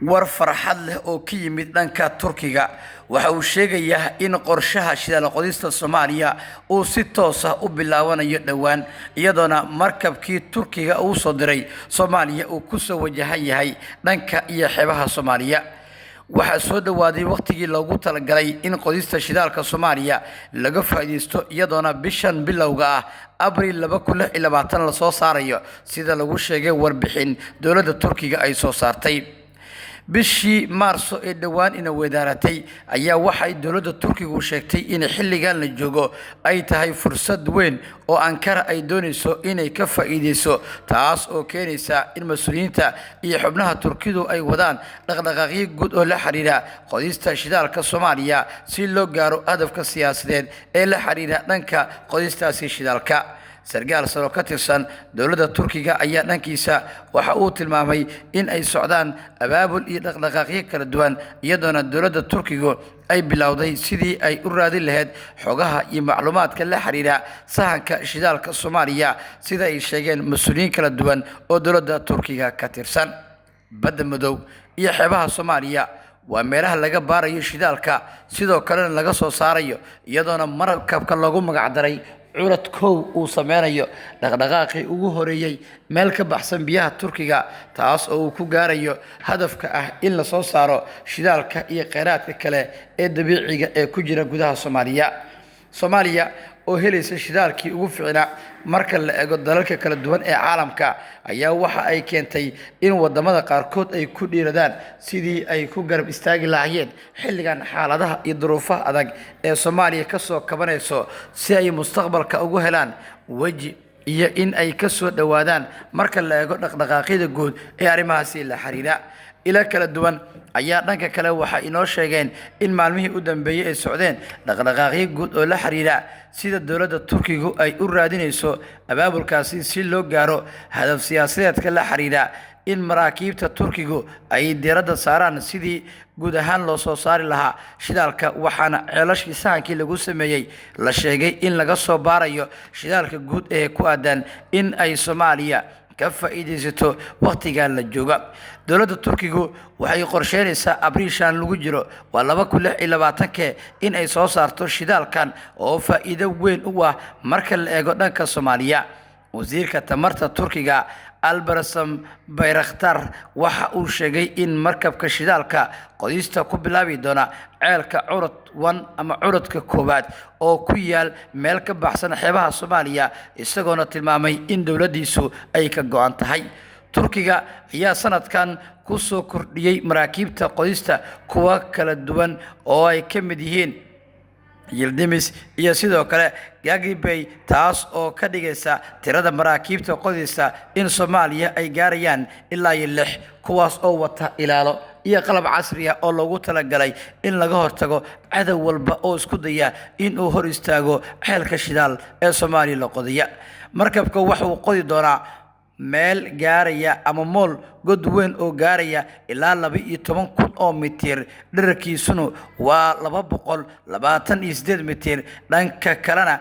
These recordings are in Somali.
War farxad leh oo ka yimid dhanka Turkiga waxa uu sheegayaa in qorshaha shidaal qodista Soomaaliya uu si toos ah u bilaabanayo dhowaan, iyadoona markabkii Turkiga uu soo diray Soomaaliya uu ku soo wajahan yahay dhanka iyo xeebaha Soomaaliya. Waxaa soo dhowaaday waqtigii loogu talagalay in qodista shidaalka Soomaaliya laga faa'iidaysto, iyadoona bishan bilowga ah Abriil 2026 lasoo saarayo, sida lagu sheegay warbixin dowladda Turkiga ay soo saartay. Bishii Maarso ee dhowaan ina weedaaratay ayaa waxay dowladda Turkigu sheegtay in xilligan la joogo ay tahay fursad weyn oo Ankara ay doonayso inay ka faa'iideyso, taas oo keenaysa in mas-uuliyiinta iyo xubnaha Turkidu ay wadaan dhaqdhaqaaqyo guud oo la xiriira qodista shidaalka Soomaaliya si loo gaaro hadafka siyaasadeed ee la xiriira dhanka qodistaasi shidaalka. Sarkaal saro ka tirsan dowladda Turkiga ayaa dhankiisa waxa uu tilmaamay in ay socdaan abaabul iyo dhaqdhaqaaqyo kala duwan, iyadoona dowladda Turkigu ay bilowday sidii ay u raadin lahayd xogaha iyo macluumaadka la xiriira sahanka shidaalka Soomaaliya, sida ay sheegeen mas-uuliyiin kala duwan oo dowladda Turkiga ka tirsan. Badda Madow iyo xeebaha Soomaaliya waa meelaha laga baarayo shidaalka, sidoo kalena laga soo saarayo, iyadoona markabka loogu magacdaray Curad Kow uu sameynayo dhaqdhaqaaqii ugu horeeyey meel ka baxsan biyaha Turkiga, taas oo uu ku gaarayo hadafka ah in lasoo saaro shidaalka iyo kheyraadka kale ee dabiiciga ee ku jira gudaha Soomaaliya. Soomaaliya oo helaysa shidaalkii ugu fiicnaa marka la eego dalalka kala duwan ee caalamka ayaa waxa ay keentay in wadamada qaarkood ay ku dhiiradaan sidii ay ku garab istaagi lahaayeen xilligan xaaladaha iyo duruufaha adag ee Soomaaliya kasoo kabanayso, si ay mustaqbalka ugu helaan weji iyo in ay kasoo dhowaadaan marka la eego dhaqdhaqaaqyada guud ee arrimahaasi la xiriira. Ilo kala duwan ayaa dhanka kale waxa inoo sheegeen in maalmihii u dambeeyey ay socdeen dhaqdhaqaaqyo guud oo la xiriira sida dowladda Turkigu ay u raadinayso abaabulkaasi si loo gaaro hadaf siyaasadeedka la xiriira in maraakiibta Turkigu ay diiradda saaraan sidii guud ahaan loo soo saari lahaa shidaalka. Waxaana ceelashii sahankii lagu sameeyey la sheegay in laga soo baarayo shidaalka guud ee ku aadan in ay Soomaaliya ka faa'iidaysato wakhtigan la jooga. Dowladda Turkigu waxay qorsheynaysaa Abriishan lagu jiro, waa 2026-ke, in ay soo saarto shidaalkan oo faa'iido weyn u ah marka la eego dhanka Soomaaliya. Wasiirka tamarta Turkiga Albarsam Bayrakhtar waxa uu sheegay in markabka shidaalka qodista ku bilaabi doona ceelka Curad One ama Curadka Koowaad oo ku yaal meel ka baxsan xeebaha Soomaaliya, isagoona tilmaamay in dowladdiisu ay ka go-an tahay. Turkiga ayaa sanadkan ku soo kordhiyey maraakiibta qodista kuwa kala duwan oo ay ka mid yihiin Yildimis iyo sidoo kale Gagibey, taas oo ka dhigaysa tirada maraakiibta qodaysa in Soomaaliya ay gaarayaan ilaa iyo lix, kuwaas oo wata ilaalo iyo qalab casri ah oo loogu talagalay in laga hortago cadow walba oo isku daya in uu hor istaago ceelka shidaal ee Soomaaliya la qodaya. Markabka waxauu qodi doonaa meel gaaraya ama mool god weyn oo gaaraya ilaa 12,000 oo mitir, dherarkiisuna waa 228 mitir. Dhanka kalena,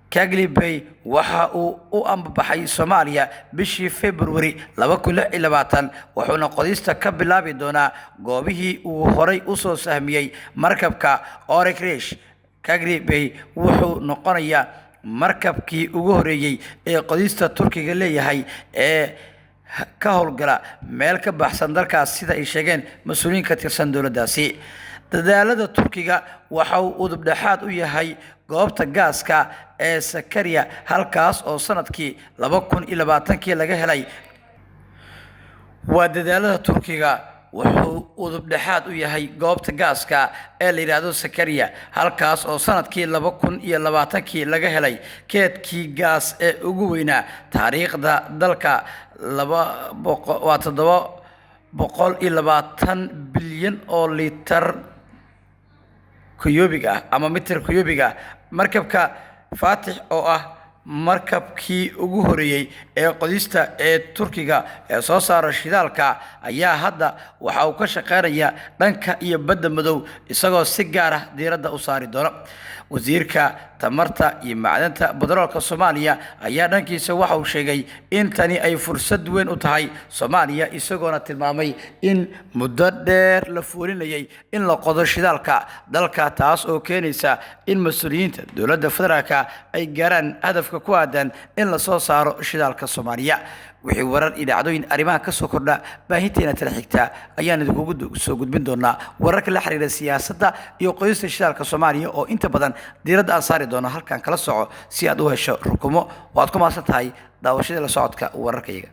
Kaglibey waxa uu u ambabaxay Soomaaliya bishii Februari 2026, wuxuuna qodista ka bilaabi doonaa goobihii uu horay usoo sahmiyey markabka Orekresh. Kaglibey wuxuu noqonayaa markabkii ugu horeeyey ee qodista Turkiga leeyahay ee ka howlgala meel ka baxsan dalkaas, sida ay sheegeen mas-uuliyiin ka tirsan dowladdaasi. Dadaalada Turkiga waxa uu udub dhexaad u yahay goobta gaaska ee Sakaria, halkaas oo sanadkii 2020-kii laga helay. Waa dadaalada Turkiga wuxuu udub dhexaad u yahay goobta gaaska ee la yidhaahdo Sakaria, halkaas oo sanadkii 2020-kii laga helay keedkii gaas ee ugu weynaa taariikhda dalka, waa 720 bilyan oo litar kuyubig ah ama mitir kuyubig ah. Markabka Faatix oo ah Markabkii ugu horeeyey ee qodista ee Turkiga ee soo saara shidaalka ayaa hadda waxa uu ka shaqeynayaa dhanka iyo badda madow, isagoo si gaar ah diiradda u saari doona. Wasiirka tamarta iyo macdanta batroolka Soomaaliya ayaa dhankiisa waxa uu sheegay in tani ay fursad weyn u tahay Soomaaliya, isagoona tilmaamay in muddo dheer la fuulinayay in la qodo shidaalka dalka, taas oo keenaysa in mas-uuliyiinta dowladda federaalka ay gaaraan hadafka ku aadan in la soo saaro shidaalka Soomaaliya. Wixii warar iyo dhacdooyin arrimaha ka soo kordha, baahinteena tala xigta ayaan idinkugu soo gudbin doonaa wararka la xiriira siyaasadda iyo qoyska shidaalka Soomaaliya oo inta badan diiradda aan saari doono. Halkan kala soco si aad u hesho rukumo. Waad ku mahadsan tahay daawashadii la socodka wararkayaga.